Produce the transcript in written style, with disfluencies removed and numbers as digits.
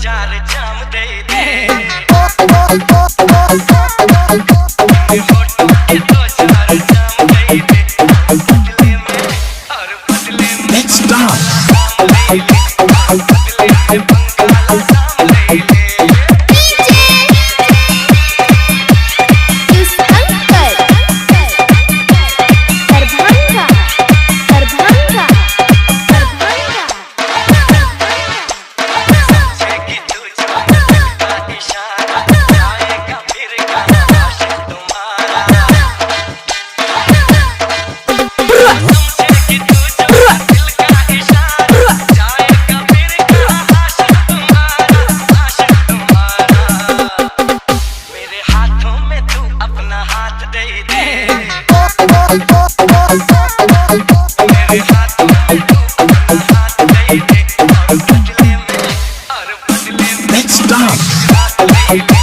चार जाम दे दे। मेरे होठों के दो चार जाम दे दे, बदले में और बदले में Let's dance. ले ले, बदले में बंगाल साम ले ले। दरभंगा दरभंगा दरभंगा। समझेगी तू जो दिल का इशारा, आएगा फिर कहाँ आशिक तुम्हारा। समझेगी तू जो दिल का इशारा, जाएगा फिर कहाँ आशिक तुम्हारा, आशिक तुम्हारा। मेरे हाथों में तू अपना हाथ दे दे, मेरे हाथों में तू अपना हाथ दे दे, और बदले में और बदले में Let's dance. हाथ ले ले।